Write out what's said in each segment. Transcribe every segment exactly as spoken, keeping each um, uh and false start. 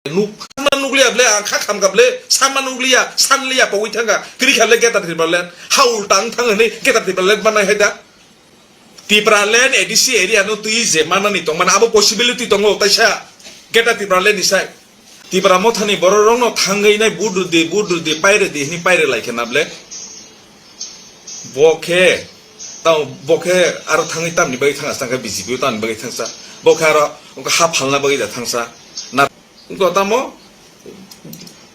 Nuk, sama nukliya ble, ang kha khamkha ble, sama nukliya, sanliya pogwi thangkha, kwrwi kha ble Greater Tipraland, ha ulta wng thang hwnwi Greater Tipraland manai hai da. Tipraland A D C area no twi je manani tongmani abo possibility tongo taisa Greater Tipraland ni sai. Tipra mothani borok rokno thangwi nai vote rwdi, vote rwdi, pairwdi hwnwi pairwlai khe na ble. Bo khe, tamo bo khe aro thangwi tamni bagwi thangsa, thangkha B J P o tamni bagwi thangsa. Bo khe aro wngkha ha phalna bagwi da thangsa. Na wngkha tamo,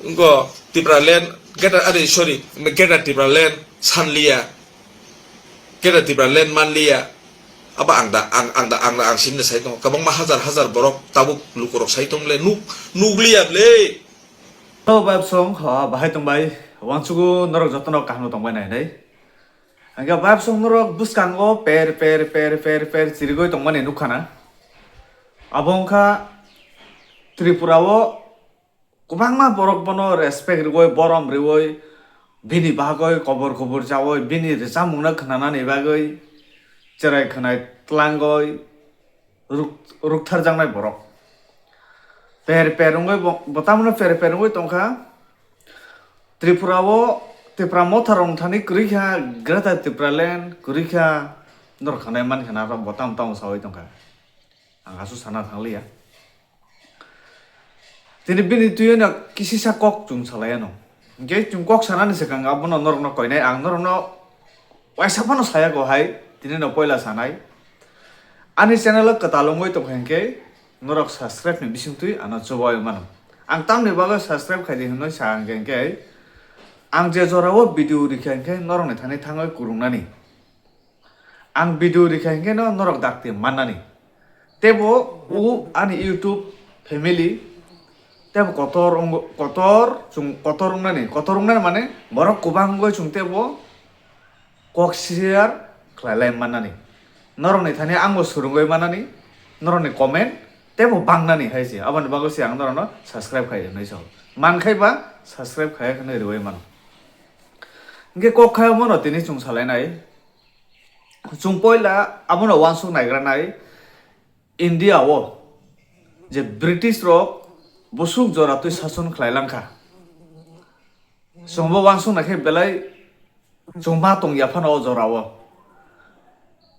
wngkha Tipraland, Greater, are, sorry, Greater Tipraland sanliya, Greater Tipraland manliya. Abo ang da, ang, ang da, ang da, ang sini sai tongo. Kwbangma hajar hajar borok tabuk lukurok sai tong le, nuk, nukliya ble. Hello, Bayapsong, ha, bahai tong bai. Wansugo norok jotono kaham tong bai nai nai. Hingke Bayapsong norok bwskango per, per, per, per, per chirigoi tongmani nukha na. Abo wngkha Tripura o kwbangma borok bono respect riwoi, borom riwoi, bini bagoi kobor kobor chawi, bini rwchapmungno khwnanani bagwi cherai khwnai tlangoi ruk-, ruktharjaknai borok. Per per wngwi bo, bo tamno per per wngwi tongkha. Tripura o, Tipra motha rok thani kwrwi kha, Greater Tipraland kwrwi kha, norok khanai mankha na, bo tamo tamo sawi tongkha. Ang aswk sana thangliya. Tini bini twiwi no kisisa kok chwng salai ano. Hingke chwng kok sanani swkang abono norokno koinai, ang norokno waisa phano saya ko hai, tini no poila sanai. Ani channel o kwtal wngwi tongkha hingke norok subscribe ni bisingtwi ano chubaui mano. Ang tamni bagwi subscribe khaidi hwnwi sa hingke, hingke ang je jora o video rikha hingke norokni thani thangwi kwrwngnani. Ang video rikha hingke no norok dakti mannani. Tebo o ani YouTube family tebo kotor wng-, kotor chwng kotor wngnani, kotor wngnani mane borok kwbang wngwi chwng tebo kok share khlai lai mannani. Norokni thani angbo swrwngwi mannani, norokni comment tebo bangnani hai se. Aboni bagwi se ang norokno subscribe khai hwnwi sao. Mankhai ba subscribe khai hwnwi rwui mano. Hingke kok khai mano tini chwng salainai. Chwng poila abono uansuk naigra nai, India o je British rok busuk jora twi sason khlai langkha. Chwngbo uansuk naikhe belai chwng ma tong ya phano o jora o.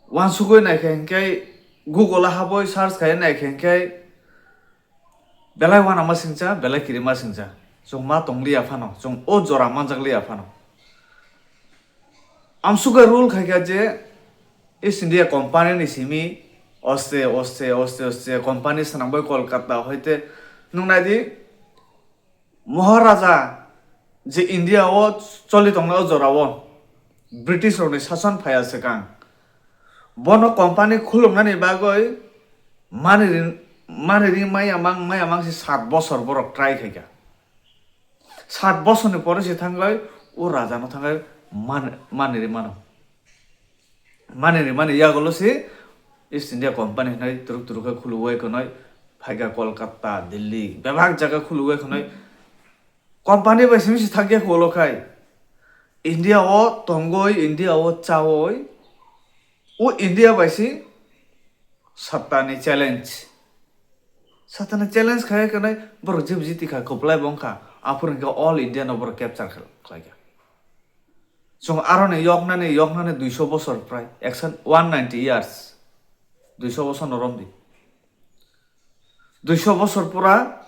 Uansugwi naikhe hinkhe Google o habwi search khai naikhe hinkhe belai uanama singcha, belai kirima singcha. Chwng ma tong liya phano, chwng o jora manjak liya phano. Amsukha rule khaikha je East India Company ni simi oste, oste, oste, oste company swnambai Kolkata hoite nwng naidi Maharaja je India o choli tongnai o jora o British rokni sason phaiya swkang bono company khuluknani bagwi mani rin, mani ri maya mang, maya mang se sat bosor borok try khaikha. Sat bosorni pore se thangwi o raja no thangwi man-, mani ri mano. Mani ri mani yagulo se East India Company hinwi turuk turuk khe khuluwi khwnwi phaikha Kolkata, Delhi, bebak jaga khuluwi khwnwi company bai simi se thangya kholo khai India o tongwi, India o chawi, o India bai se Satta ni challenge. Satta ni challenge khai khwnai borok jeb jiti kha, kwplai bo wngkha. Aphuru hinkhe all India no borok capture khlai kha. Chwng aroni yoknani, yoknani duiso bosor prai, eksan, one ninety years. Duiso bosor no romdi. Duiso bosor pura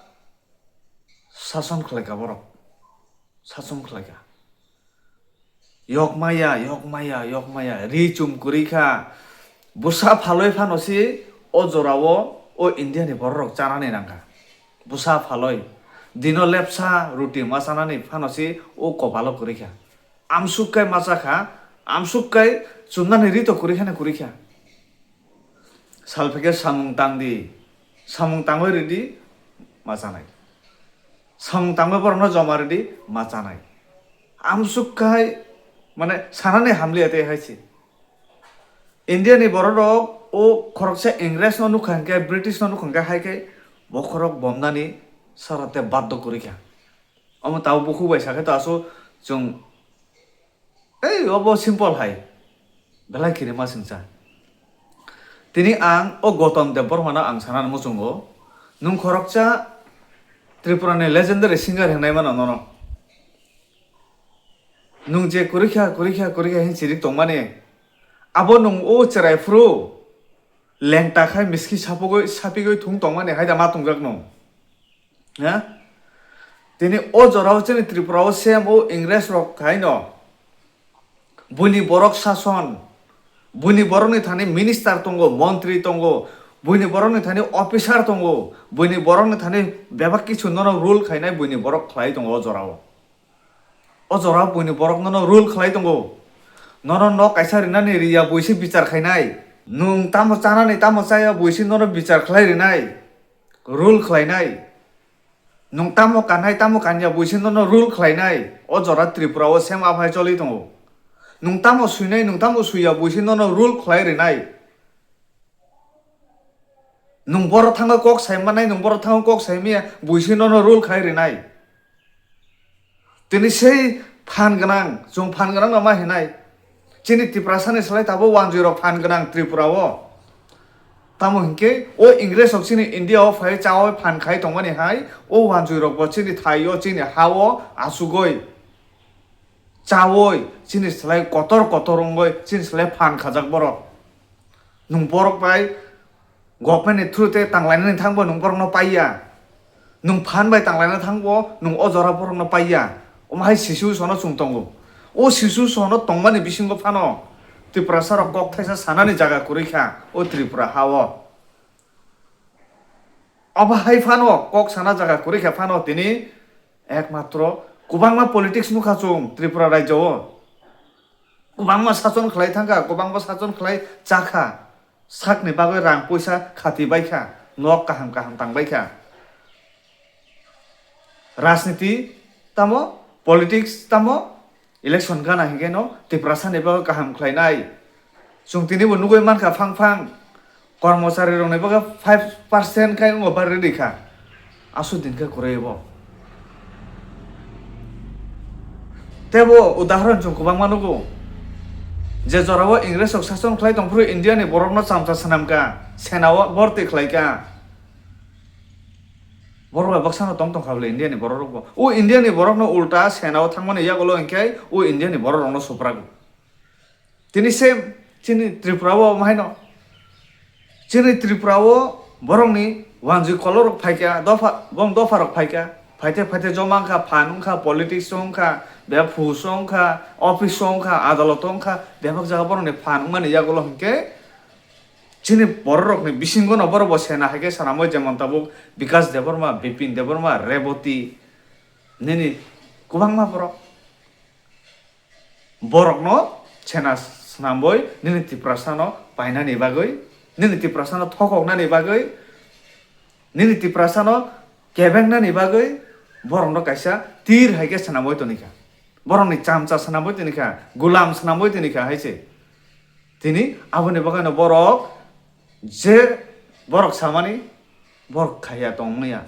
sason khlai kha borok. Sason khlai kha. Yok maya, yok maya, yok maya. Ri chum kwrwi kha. Bwsa phalwi phano si o jora o, o India ni borok rok chanani nang kha. Bwsa phalwi. Dino lepsa ruti ma chanani phano si o kopalo kwrwi kha. Amsuk kai ma cha kha, amsuk kai chumnani ri to kwrwi kheno kwrwi kha. Salphikhe samung tang di, samung tangwi ridi, ma chanai. Samung tangwi borokno joma ridi, ma chanai. Amsuk khai, mane, sanani hamliya tei hai se. India ni borok rok o khoroksa Ingres no nukha hinkhe, British no nukha hinkhe hai khe bokhorok bomnani sara te baddo kwrwi kha. Omo tabuk bukhuk bai sakhe to aswk chwng Ei, obo simple hai. Belai kirima singcha. Tini ang o Gautam Debbarma no ang sana muchungo. Nwng khoroksa Tripura ni legendary singer hingnai mano nono. Nwng je kurikha, kurikha, kurikha hin chirik tongmani. Abo nwng o cherai phuru lengta khai miski sapogoi, sapigoi thung tongmani hai da ma tongjak nwng. Ha? Tini o jorao chini Tripura o same o Ingres rok khai no. Buini borok sason, buini borokni thani minister tongo, montri tongo, buini borokni thani officer tongo, buini borokni thani bebak kichu nono rule khainai buini borok khlai tongo o jorao. O jorao buini borok nono rule khlai tongo. Nono nok kaisa rinani riya buisi bichar khainai. Nwng tamo chanani tamo chaya buisi nono bichar khlai rinai. Rule khlainai. Nwng tamo kanai tamo kanya buisi nono rule khlainai. O jora Tripura o same aphai choli tongo. Nwng tamo suinai nwng tamo suiya buisi nono rule khlai rinai. Nwng boro thango kok sai manai nwng boro thango kok sai maya buisi nono rule khai rinai. Tini sei phan gwnang, chwng phan gwnang no ma hinai. Chini Tiprasani slai tabuk wanjui rok phan gwnang Tripura o. Tamo hinkhe o Ingres rok chini India o phai chawi phan khai tongmani hai o wanjui rok bo chini thai o chini ha o achugoi chawi chini slai kotor kotor wngoi chini slai phan khajak borok. Nwng borok bai government ni through te tanglainani thangbo nwng borokno paiya. Nwng phan bai tanglaina thangbo nwng o jora borokno paiya. Omo hai sisu sono chwng tongo. O sisu sono tongmani bisingo phano Tiprasa rok kok thaisa sanani jaga kwrwi kha o Tripura ha o. Obo hai phano kok sana jaga kwrwi kha phano tini ekmatro kwbangma politics nukha chwng Tripura rajyo o. Kwbangma sason khlai thangkha, kwbangma sason khlai chakha. Sakni bagwi rang puisa khati baikha, nok kaham kaham tang baikha. Rajniti tamo, politics tamo, election gana hinkhe no Tiprasa ni bagwi kaham khlainai. Chwng tini bo nugwi mankha phang phang, kormochari rokni bagwi five percent khai wngo ba rwdi kha. Aswk din khe kwrwi bo. Tebo udahoron chwng kwbangma nugo. Je jorao Ingres rok sason khlai tongphuru India ni borokno chamcha swnamkha, senao borti khlaikha. Borok bai baksano tong tongkha bwle India ni borok rokbo. O India ni borokno ulta senao thangmani yagulo hinkhe o India ni borok rokno suprago. Tini se chini Tripura o omo haino. Chini Tripura o borokni wanjwi kolorok phaikha, dopha, bong dopharok phaikha. Phaite phaite joma wngkha, phan wngkha, politics wngkha, bephuso wngkha, office wngkha, adaloto wngkha, bebak jaga borokni phan wngmani yagulo hinkhe chini bororokni bisingono borok bo sena haikhe sanamwi jemon tabuk Bikash Debbarma, Bipin Debbarma, Reboti, nini kwbangma borok. Borokno sena swnambwi nini Tiprasano painani bagwi, nini Tiprasano thokoknani bagwi, nini Tiprasano kebengnani bagwi borokno kaisa tir hai khe swnamwi tonikha. Borokni chamcha swnamwi tonikha, gulam swnamwi tonikha hai se. Tini aboni bagwino borok je borok samani borok khaiya tongmaya.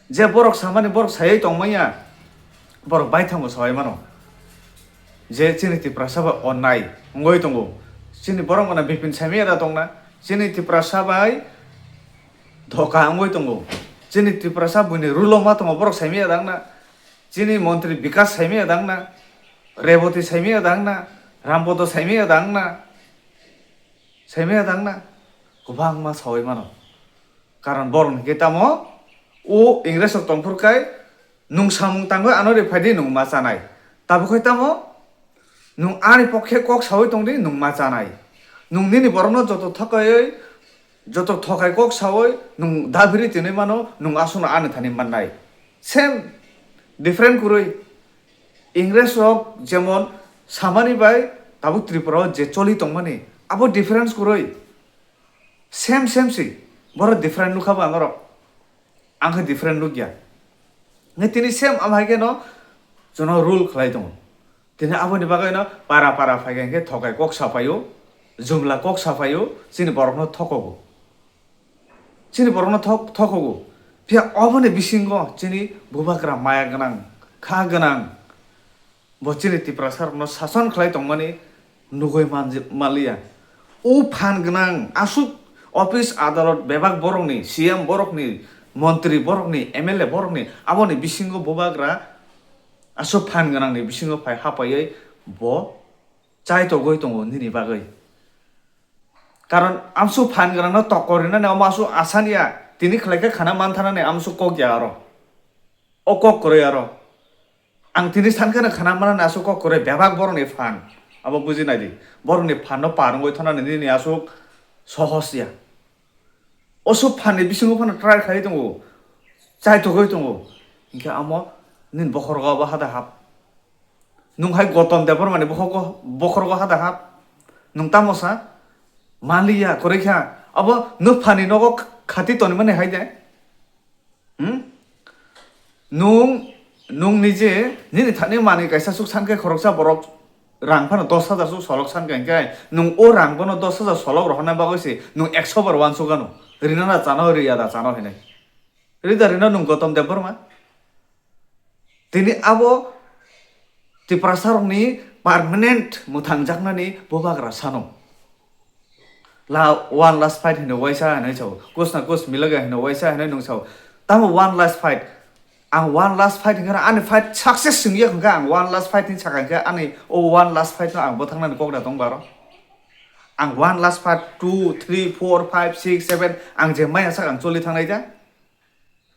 Je borok samani borok sayai tongmaya, borok baithangbo sawai mano. Je chini Tiprasa bai onnai wngwi tongo. Chini borok mano Bipin saimaya da tongna, chini Tiprasa bai dhoka wngwi tongo. Chini Tiprasa buini rulo ma tongo borok saimaya da wngna, chini montri Bikash saimaya da wngna, Reboti saimaya da wngna, Rambodo saimaya da wngna. Saimaya da wngna? Kwbangma sawi mano. Karon borok hinkhe tamo o Ingres rok tongphuru kai nwng samung tangwi ano ri phaidi nwng ma chanai. Tabuk hai tamo nwng ani pokhe kok sawi tongdi nwng ma chanai. Nwng nini borokno joto thokaiwi, joto thokai kok sawi nwng dabiri tinwi mano nwng aswkno ani thani mannai. Same different kwrwi. Ingres rok jemon samani bai tabuk Tripura o je choli tongmani abo difference kwrwi. Same same si. Borok different nukha bo ang norok. Ang khe different nukya. Nge tini same amhai khe no jono rule khlai tongo. Tini aboni bagwi no para para phai khe thokai kok sapaio, jumla kok sapaio, chini borokno thokogo. Chini borokno thok-, thokogo. Phiya oboni bisingo chini bubagra maya gwnang, kha gwnang. Bo chini Tiprasa rokno sason khlai tongmani nugwi manji-, manliya. O phan gwnang aswk office adalot bebak borokni, C M borokni, montri borokni, M L A borokni, aboni bisingo bubagra aswk phan gwnangni bisingo phai hapaiwi bo chaitogwi tongo nini bagwi. Karon amswk phan gwnangno tokor rinani omo aswk asaniya, tini khlaikhe khana manthanani amswk kok ya aro. O kok kwrwi aro. Ang tini sankhe no khana manani aswk kok kwrwi bebak borokni phan. Abo buji nai di. Borokni phanno par wngwi thonani nini aswk sohos ya. Oswk phanni bisingo phano try khlai tongo. Chaitogwi tongo. Hinkhe amo nini bokhorgo abo hada hap. Nwng hai Gotom Debbarmani bokhorgo, bokhorgo hada hap. Nwng tamo sa? Manliya, kwrwi kha. Abo nwphani nogo khati tonimani hai de. Hmm? Nwng, nwng nije nini thani manwi kaisa suk sankhe khoroksa borok rang phano dos hajar suk solok sankhe hinkhe nwng o rang bono dos hajar solok rohorna bagwi se nwng ekso bar uansuk ano. Rina da chano, riya da chano hinwi. Rida rino nwng Gotom Debbarma. Tini abo Tiprasarokni permanent mwthangjaknani bubagra sano. La one last fight hino waisa hinwi sao. Kusna kus milaga hino waisa hinwi nwng sao. Tamo one last fight. Ang one last fight hinkhe ani fight success wngya hinkhe ang one last fight hinwi sakha hinkhe ani o one last fight no ang bwthangnani kok da tong baro. Ang one last fight two, three, four, five, six, seven ang je maya sak ang choli thangnai da.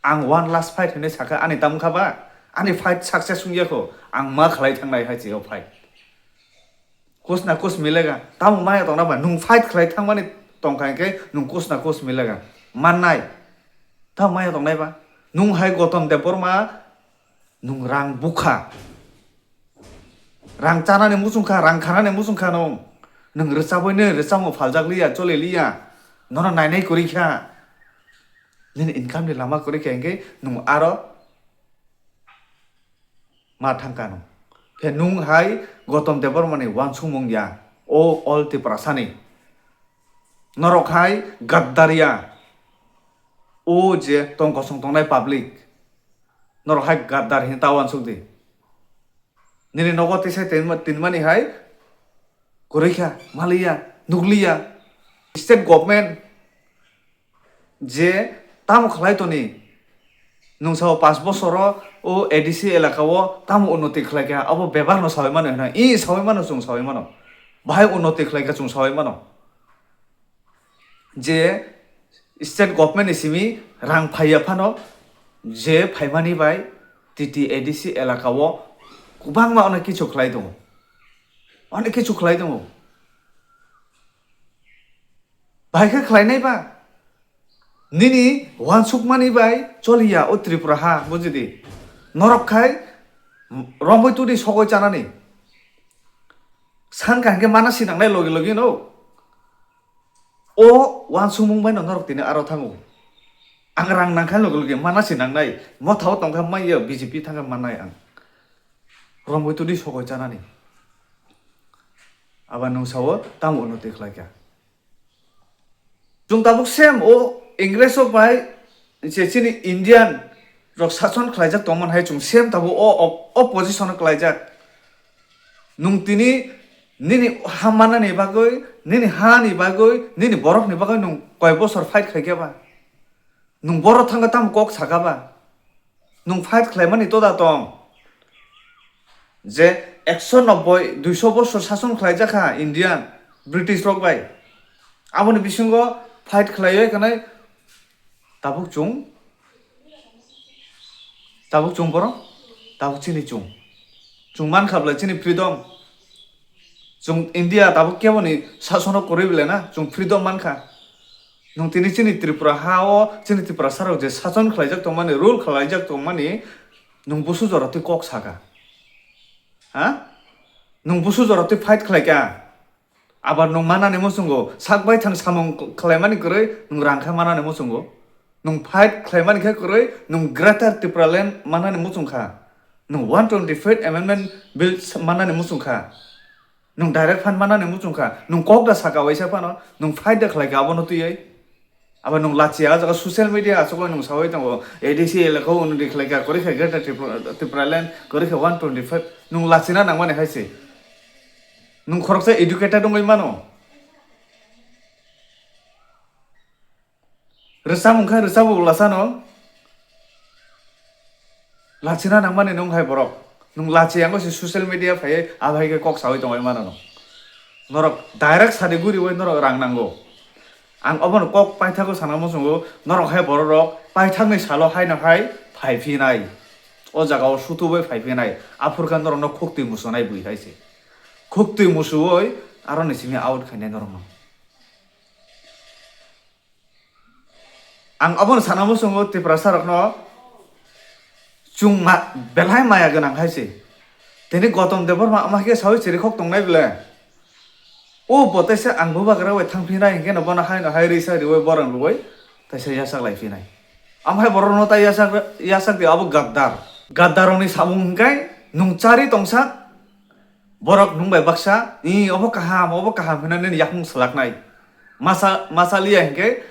Ang one last fight hinwi sakha, ani tamo kha ba? Ani fight success wngya kho, ang ma khlai thangnai hai se o fight. Kus na kus milega, tamo maya tongna ba? Nwng fight khlai thangmani tongkha hinkhe nwng kus na kus milega. Mannai. Tamo maya tongnai ba? Nwng hai Gotom Debbarma, nwng rang bukha. Rang chanani muchung kha, rang khanani muchung kha nwng. Nwng rwchabwi nini rwchapmung phaljak liya, choli liya. Nono nainai kwrwi kha. Nini income ni lama kwrwi kha hinkhe nwng aro ma thangkha nwng. Khe nwng hai Gotom Debbarmani uansukmung ya, o all Tiprasani. Norok hai gaddar ya, o je tong kosong tongnai public. Norok hai gaddar hinwi ta uansuk di. Nini nogo tisa tinma-, tinmani hai kwrwi kha, maliya, nukliya. State government je tamo khlai toni, nwng sao panch bosoro o A D C elaka o tamo unnoti khlai kha, abo bebak no sawi mano hino, i sawi mano, chwng sawi mano. Bahai unnoti khlai kha, chwng sawi mano. Je state government ni simi rang phaiya phano, je phaimani bai T T A D C elaka o kwbangma onek kichu khlai tongo, onek kichu khlai tongo. Bahai khe khlainai ba? Nini uansukmani bai choliya o Tripura ha, bujidi. Norok khai romwi tudi sogoi chanani. Sankha hinkhe mana sinangnai logi logi no. O uansukmung bai no norok tini aro thango. Ang rang nangkha logi logi mana sinangnai. Mothao tongkha maya B J P thangkha mannai ang. Romwi tudi sogoi chanani. Aba nwng sao tamo unnoti khlaikha. Chwng tabuk same o Ingres rok bai je chini Indian rok sason khlaijak tongmani hai chwng same tabuk o, o, o position o khlaijak. Nwng tini nini ha mannani bagwi, nini hani bagwi, nini borokni bagwi nwng koi bosor fight khaikha ba? Nwng borok thangkhe tamo kok sakha ba? Nwng fight khlaimani toda tong. Je ekso nobboi, duiso bosor sason khlaijak kha Indian, British rok bai. Aboni bisingo fight khlaiwi kanai tabuk chwng, tabuk chwng borok, tabuk chini chwng. Chwng mankha bwlai chini freedom. Chwng India tabuk keboni sasono kwrwi bwlai na, chwng freedom mankha. Nwng tini chini Tripura ha o, chini Tiprasa rok je sason khlaijak tongmani, rule khlaijak tongmani, nwng busu jora twi kok saka. Ha? Nwng busu jora twi fight khlaika. Abar nwng manani muchungo, sak baithang samung khlaimani kwrwi nwng rang kha manani muchungo. Nwng fight khlaimani khe kwrwi nwng Greater Tipraland manani muchung kha. Nwng one twenty-fifth Amendment Bill manani muchung kha. Nwng direct fund manani muchung kha, nwng kok da saka waisa phano, nwng fight da khlai kha abono twiwi. Abo nwng lachiya, o jaga social media aswk nwng sawi tongo, A D C elaka o unnoti khlai kha, kwrwi kha Greater Tripura, Tipraland, kwrwi kha one twenty-five, nwng lachina nangmani hai se. Nwng khoroksa educated wngwi mano. Rwchapmung khe rwchapbo bwlasano. Lachina nangmani nwng hai borok. Nwng lachi yango se social media phaiwi abai khe kok sawi tongwi mano nwng. Norok direct sadi guriwi norok rang nango. Ang obono kok paithago sana muchungo, norok hai bororok paithakni salo haino hai phai phinai. O jagao sutubwi phai phinai. Aphurkha norokno khuktwi muchunai bui hai se. Khuktwi musuwi aroni simi out khainai norokno. Ang abono sana muchungo Tiprasa rokno chwng ma-, belai maya gwnang hai se. Tini Gotom Debbarma ama khe sawi chirikhok tongnai bwle. O bo teisa ang bubagra bai thangphinai hinkhe no bono haino hai risa riwi borang rwi teisa yasak lai phinai. Amhai borokno tai yasak, yasak di abo gaddar. Gaddaroni samung hinkhe nwng chari tongsa. Borok nwng bai baksa, "Ih, obo kaham, obo kaham," hwnwi nini yakung swlaknai. Masa, masa liya hinkhe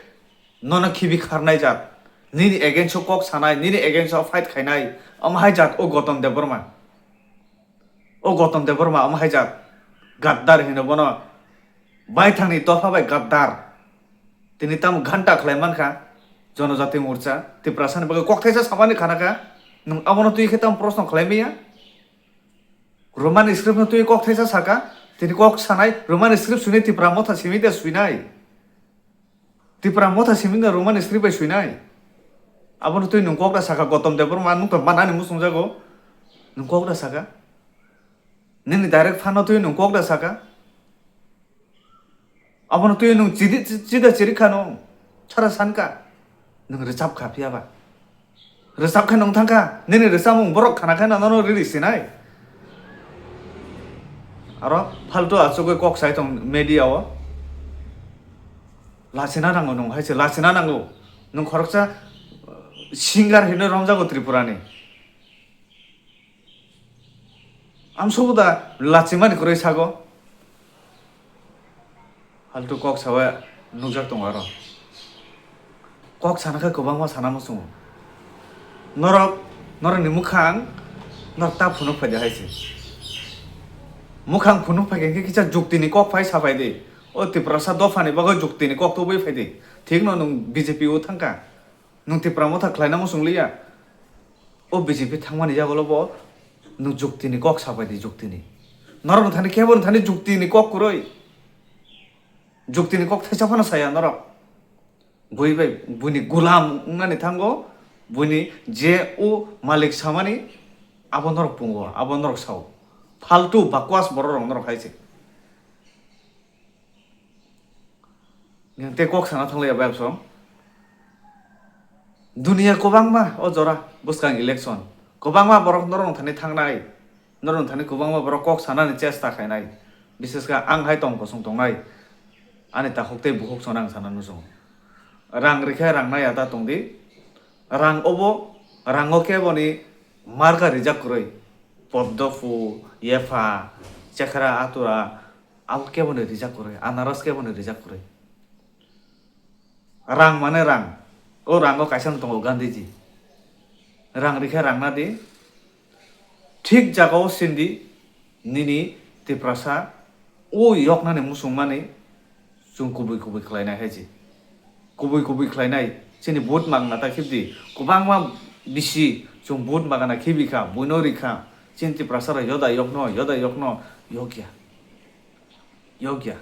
nono khibi kharnai jat. Nini against o kok sanai, nini against o fight khainai. Omo hai jat o Gotom Debbarma. O Gotom Debbarma omo hai jat. Gaddar hino bono. Baithangni dopha bai gaddar. Tini tamo ghanta khlai mankha. Jonojati Morcha, Tiprasani bagwi kok thaisa samani khanakha. Nwng abono twi khe tamo proshno khlai manya? Roman script no twi kok thaisa saka, tini kok sanai Roman script swinai Tipra Motha simi de swinai. Tipra Motha simi de Roman script bai swinai. Abono twi nwng kok da saka Gotom Debbarma nwng to manani muchung jago. Nwng kok da saka. Nini direct fan no twi nwng kok da saka. Abono twi nwng chidi, chida chiri khano, sara sankha, nwng rwchap kha phiya ba. Rwchap khe nwng thang kha, nini rwchapmung borok khana khe nono riri sinai. Aro faltu achugwi kok sai tong media o. Lachina nango nwng hai se, lachina nango. Nwng khoroksa singer hinwi romjago Tripura ni. Amsobo da lachimani kwrwi sago. Haltu kok sawi nukjak tongo aro. Kok sana khe kwbangma sana muchungo. Norok, norokni mukhang norok ta phunuk phaidi hai se. Mukhang phunuk phaikhe kisa juktini kok phai sabaidi. O Tiprasa dophani bagwi juktini kok tubui phaidi. Thikno nwng B J P o thangkha. Nwng Tipra Motha khlaina muchung liya. O B J P thangmani yagulo bo nwng juktini kok sabaidi juktini. Norokno thani kebo thani juktini kok kwrwi. Juktini kok thaisa phano saya norok. Bui bai buini gulam wngnani thango, buini je o malik samani abo norok pungo, abo norok sao. Faltu bakwas borok rok norok hai se. Nwng tei kok sana thanglaiya bai absong. Dunia kwbangma o jora bwskang election. Kwbangma borok norok thani thangnai. Norok thani kwbangma borok kok sanani chesta khainai. Bises khe ang hai tong kosong tongnai. Ani takhuk tei bukhuk song ang sana nusung. Rang rikhe rang nai ata tongdi. Rang obo, rango khe boni marka rijak kwrwi. Poddo phu, yepha, chekhra atura, Abo keboni rijak kwrwi, anaros keboni rijak kwrwi. Rang mane rang, o rango kaisa no tongo Gandhiji. Rang rikhe rang nadi, thik jagao sindi nini Tiprasa o yoknani muchungmani chwng kubui kubui khlainai hai se. Kubui kubui khlainai. Chini vote magna ta khibdi. Kwbangma bisi chwng vote magana khibi kha, buino ri kha. Chini Tiprasa rok yoda yokno, yoda yokno, yokya. Yokya.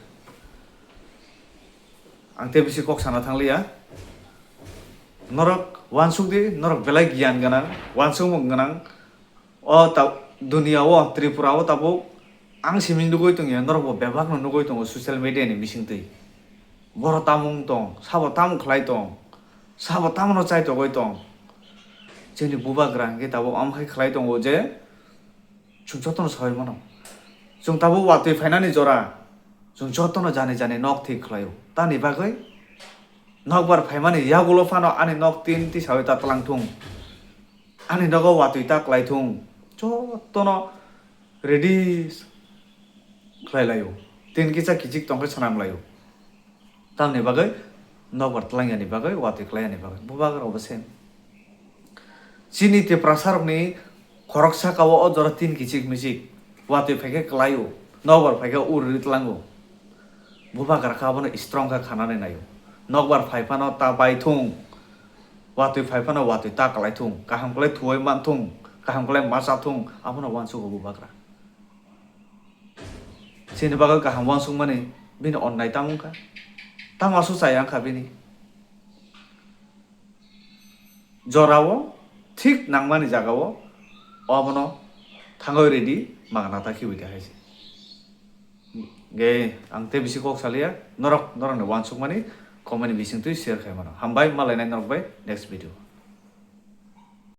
Ang tei bisi kok sana thangliya. Norok wansuk di, norok belai giyan gwnang, wansukmung gwnang. O ta-, dunia o, Tripura o tabuk ang simi nugui tongya, norok bo bebak no nugui tongo social media ni bisingtwi. Boro tamung tong, sabo tamung khlai tong, sabo tamno chai togoi tong. Chini bubagra hwnkhe tabuk amhai khlai tongo je chwng jotono sawi mano. Chwng tabuk watwi phainani jora, chwng jotono jani jani nok thik khlaio. Tani bagwi nokbar phaimani yagulo phano ani nok tin tisawi ta tlang thung. Ani nogo watwi ta klai thung. Jotono ready khlai laio. Tin kisa kichik tongkhe swnam laio. Tamni bagwi nokbar tlangyani bagwi, watwi klaiyani bagwi. Bubagra bo same. Chini Tiprasa rokni khorok saka o, o jora tin kichik michik. Watwi phaikhe klaio. Nokbar phaikhe uri tlango. Bubagra khe abono strong khe khanani naio. Nokbar phai phano ta bai thung. Watwi phai phano watwi ta klai thung, kaham klai thuwi man thung, kaham khlai ma chathung, abono uansuk o bubagra. Chini bagwi kaham uansukmani bini onnai tamo wngkha, tamo aswk chaya wngkha bini. Jorao thik nangmani jagao obono thangwi ridi, magna ta khibi khe hai se. Ge ang tei bisi kok saliya, norok norokni uansukmani comment ni bisingtwi share khai mano. Hambai, malainai norok bai next video.